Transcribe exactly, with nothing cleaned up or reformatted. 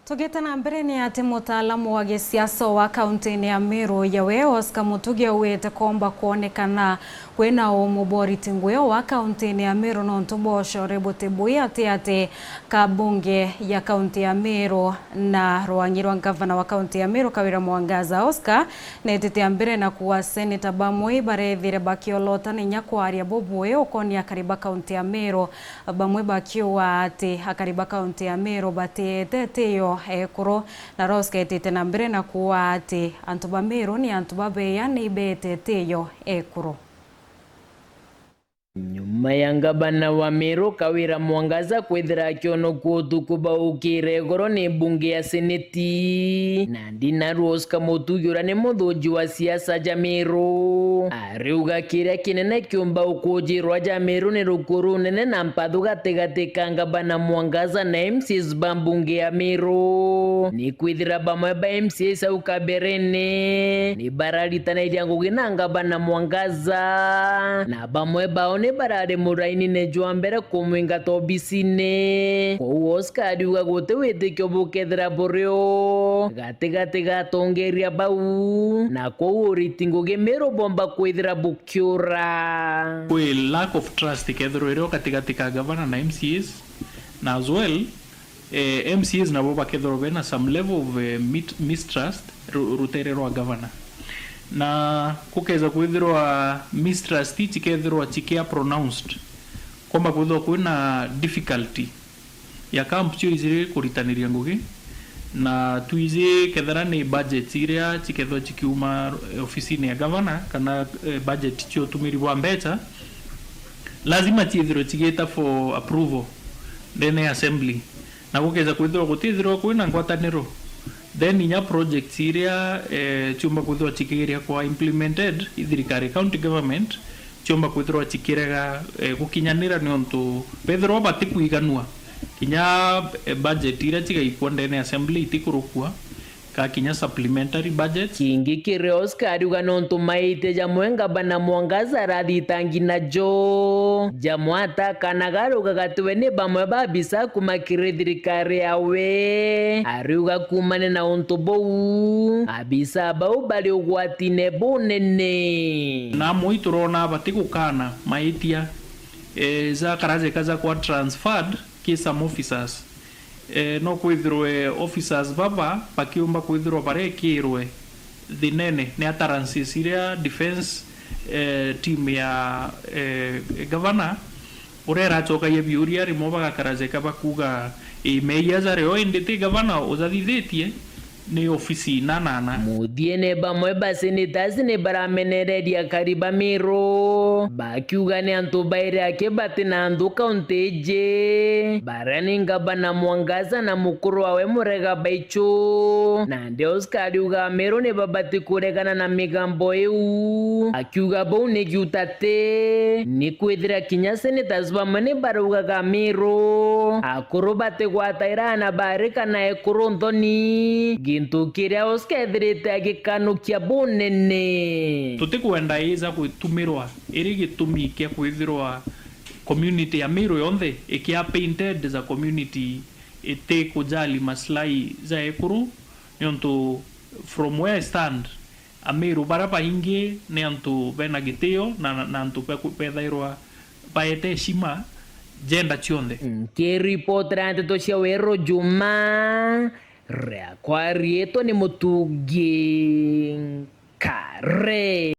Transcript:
Tugite na mbere, ni ati mutaalamu wa gisiasa wa kaunti-ini ya Meru, yawe Oscar Mutugi, augite komba kwonekana kwina umu bwa uriti ngugi wa kaunti-ini ya Meru nontu bwa ucore buti bui ati ati ka bunge ya kaunti ya Meru na rwangi rwa ngavana wa kaunti ya Meru, Kawira Mwangaza. Oscar netite mbere na kuuga seneta bamwe barethire bakiolota ninya kwaria bubui ukonia akari ba kaunti ya Meru, bamwe bakiuga ati akari ba kaunti ya Meru batiete itiyo ekuru, na Oscar etite na mbere na kuuga ati antu ba Meru ni antu babeya, ni beete itiyo ekuru. Nyuma ya ngavana wa Meru Kawira Mwangaza kwithira akionokua utuku baukire igoro ni mbunge ya seneti, na Ndina Oscar Mutugi uria ni muthuji wa siasa ja Meru, ariuga kiria kinene kiumba ukujirwa ja Meru ni rukuru runene na mpathu gatigati ka ngavana Mwangaza na M C As ba mbunge ya Meru. Ni kwithira bamwe ba M C As au kaberene ni bararitanairia ngugi na ngavana Mwangaza, na bamwe bao ni barari murainine jwa mbere kumwingata obisine. Kwou Oscar ariuga guti witikio bukethira burio gatigati ga atongeria bau, na kwou uriti ngugi Meru bomba kwithira bukiura. Kwi lack of trust ikethirwa irio gatigati ka gavana na M C As, na as well, eh, M C As nabo bakethirwa bena some level of, eh, mit-, mistrust ru-, rutere rwa gavana. Na kukeza kwithirwa mistrust cikethirwa cikia pronounced, komba kwithirwa kwina difficulty ya camp cio ijiri kuritaniria ngugi, na twiji kethira ni budget iria cikethirwa cikiuma ofisine ya gavana kana, eh, budget cio utumiri bwa mbeca, lazima ciithirwe cigita for approval ndene ya assembly. Na gukeza kwithirwa gutithirwa kwina ngwataniro, then inya projects iria, eh, ciumba kwithirwa cikigeria kwa implemented i thirikari, county government, ciumba kwithirwa cikirega, eh, gukinyanira niuntu bethirwa batikwiganua. Kinya, eh, budget iria cigaikua ndene ya assembly itikurukua, ka kinya supplementary budget. Kingi kiri Oscar ariuga nontu maitia jamwe ngavana Mwangaza arathitangi najo, jamwe atakanaga arauga gatiwe ni bamwe ba abisa kuma kiri thirikari yawe. Ariuga kumane na untu buu, abisa bau bari ugwatine bunene. Na amwe iturona batigukana maitia, eh, ja karajeka ja kwa transferred ki some officers. Eh, no kwithirwe officers baba bakiumba kwithirwa barekirwe thinene ni utterances iria defense, eh, team ya, eh, governor uria iracokagia biuria, rimwe bagakarajeka bakuga, "Ii, meeyia jari o, indi ti governor ujathithitie, ni ofisi ina na ana." Muthiene, bamwe ba senators ni baramenereria akari ba Meru, bakiuga ni antu bairi aki bati na nthu kaunti iji, baria ni ngavana Mwangaza na mukuru wawe Murega Baichu. Nandi Oscar ariuga Ameru ni babati kuregana na migambo iu, akiuga bau ni giutate, ni kwithira kinya senators bamwe ni baraugaga Ameru akuru batigwataira aana baari kana ekuru nthoni, gintu kiria Oscar ethirite agikanukia bunene. Tutikwenda ija gwitumirwa iri gitumi kia kwithirwa community ya Meru yonthe ikia painted as a community iti kujali maslahi ja ekuru, niuntu from where I stand, Ameru baria baingi ni antu bena gitio na, na, na antu beku-, bethairwa baete heshima jenda cionthe. Nkiripotera nteto cia Weru Juma, riakwa riitwa ni Mutugi Kare.